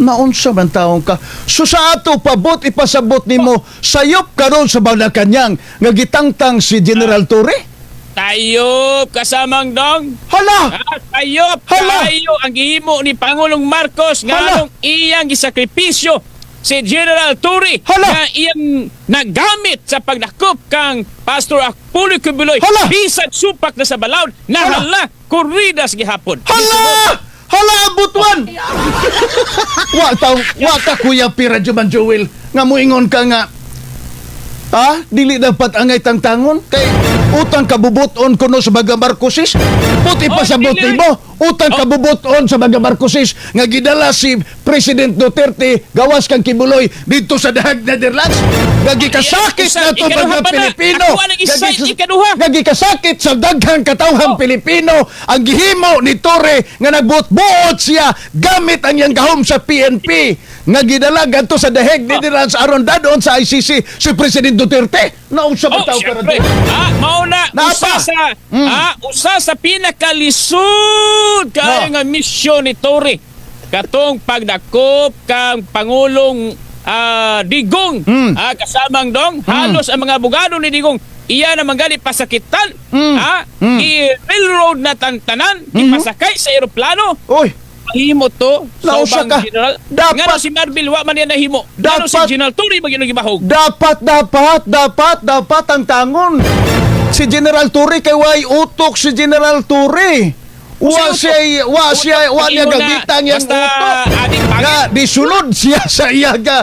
Naunsa man taong ka? So sa ato pabot ipasabot nimo sayop karon sa Malacañang nga gitangtang si General Torre? Tayop, kasamang dong. Hala! Ah, tayop Hala! kayo ang gihimo ni Pangulong Marcos nga Hala! anong iyang gisakripisyo si General Torre Hala! nga iyang nagamit sa pagdakop kang Pastor Apollo Quiboloy Hala! bisag supak na sa balaod na Hala! hala kuridas gihapon. Hala! Hala, butuan! Wa ta, wa ta, Kuya Pira Juman Joel, nga muingon ka nga dili dapat angay tangtangon kay utang kabubuton kuno sa baga Marcoses. Puti pa Oh, sa dili. mo utang Oh. kabubuton sa baga Marcoses nga gidala si President Duterte gawas kang Quiboloy didto sa The Hague, Netherlands, nga gikasakit Isa- nato ikaduha mga pa na. Pilipino. Ako ang isa, ikaduha. Nga gikasakit sa daghang katawhang Oh. Pilipino ang gihimo ni Torre nga nagbuot-buot siya gamit ang iyang gahom sa PNP nga gidala gadto sa The Hague, Netherlands, aron dadon sa ICC si President Duterte. Naunsa ba Oh, taw karon? syempre. Ah, mao na Napa. usa sa usa sa pinakalisod kaayo No. nga misyon ni Torre katong pagdakop kang Pangulong Digong. Kasamang dong, halos ang mga abogado ni Digong iya na manggali pasakitan, i-railroad na tantanan, ipasakay sa eroplano. Oy, Mahimo to sa Nausa ubang ka. general. Ngano si Marbil wa man niya nahimo? Ngano si General Torre man gyud gibahog? Dapat, dapat, dapat, dapat ang tangon si General Torre kay way utok si General Torre. Wa Usa siya, wa siya, wa niya Pag-ingon na, gamitan niyang basta utok. adik pangit. Nga disulod siya sa iya ga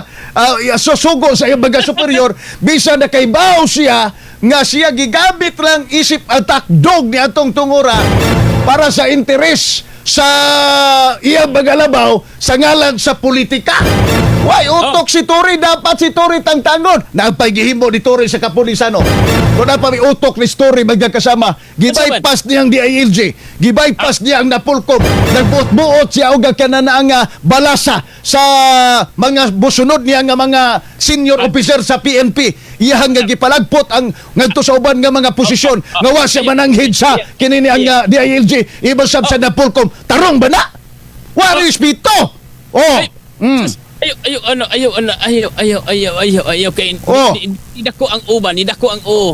susugo sa iya baga superior bisan na kaybaw siya nga siya gigamit lang isip attack dog ni atong tungura para sa interes sa iya bagalabaw sa ngalan sa politika. Way utok si Torre, dapat si Torre tangtangon. Napay gihimo ni Torre sa kapulisan, no. Kung napa may utok ni Torre magkakasama, gibypass niya ang DILG, gibypass niya ang Napolcom, nagbuot-buot siya og kanana nga balasa sa mga busunod niya nga mga senior officer sa PNP. Iyahang nga gipalagpot ang ngadto sa uban nga mga posisyon nga wa siya mananghid sa kini ni ang DILG, iba sab sa Napolcom. Tarong ba na? Wa respeto. Oh. Ay, ayo, ayo, ano, ayo, ano, ayo, ayo, ayo, ayo, ayo, kay, ni dako ang uban, ni dako ang o.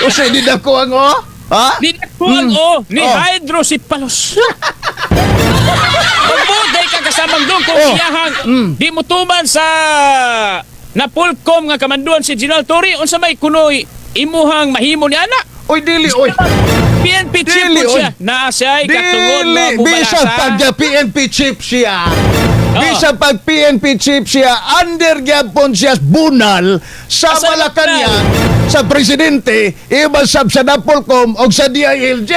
Usa di dako ang oh? Ha? Ni dako ang o, ni hydrocephalus. Magbuday ka, kasamang dong, kung iyahang di mo tuman sa Napolcom nga kamanduan si General Torre, unsa may kunoy imuhang mahimo ni ana? Oy, dili oy. PNP chief Dili, po oy. siya. Na siya ay katungod Dili nga bisan bubalasa. pag PNP chief siya. Bisan pag PNP chief siya, under gyapon siya bunal sa Asa Malacañang sa presidente, iba sab sa Napolcom og sa DILG.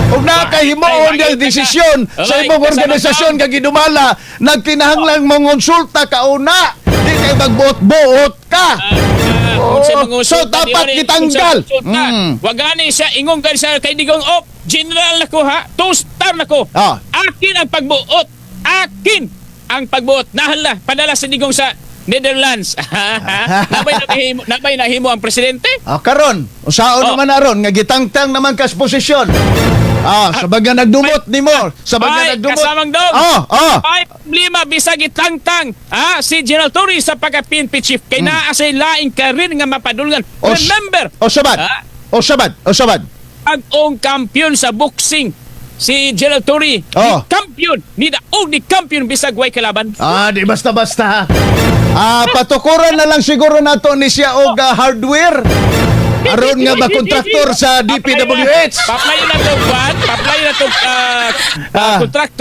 Og nakahimuon Ay, niya ay, desisyon ay, sa imong kasama organisasyon ka. nga gidumala, nagkinahanglan mong konsulta kauna. Di kay magbuot-buot ka. Kung siya Oo. mangusulta, So, dapat di ba rin, gitanggal. kung siya mangusulta, wag gani siya ingong gani siya kay Digong, "Oh, general nako ha, two star nako. Akin ang pagbuot. Akin ang pagbuot." Nahala, padala sa Digong sa Netherlands. Nabay nahimo ang presidente? Ah, karon, usaon naman aron nga gitangtang naman kas posisyon. Ah, sa baga nagdumot nimo, sa baga Ay, nagdumot. kasamang dog. Oh. Ay, problema bisag itangtang si General Torre sa pagka PNP chief kay naa say laing ka rin nga mapadulngan. Oh, Remember, Oh, sabad. Oh, sabad. Oh, sabad. Pag-ong kampiyon sa boxing si Gerald Torre, ni kampiyon, ni daog ni kampiyon bisag way kalaban. Ah, di basta-basta. Ah, patukuran na lang siguro nato ni siya og hardware. Aron nga ba kontraktor sa DPWH. Paplay na to, Juan. Paplay na to, kontraktor.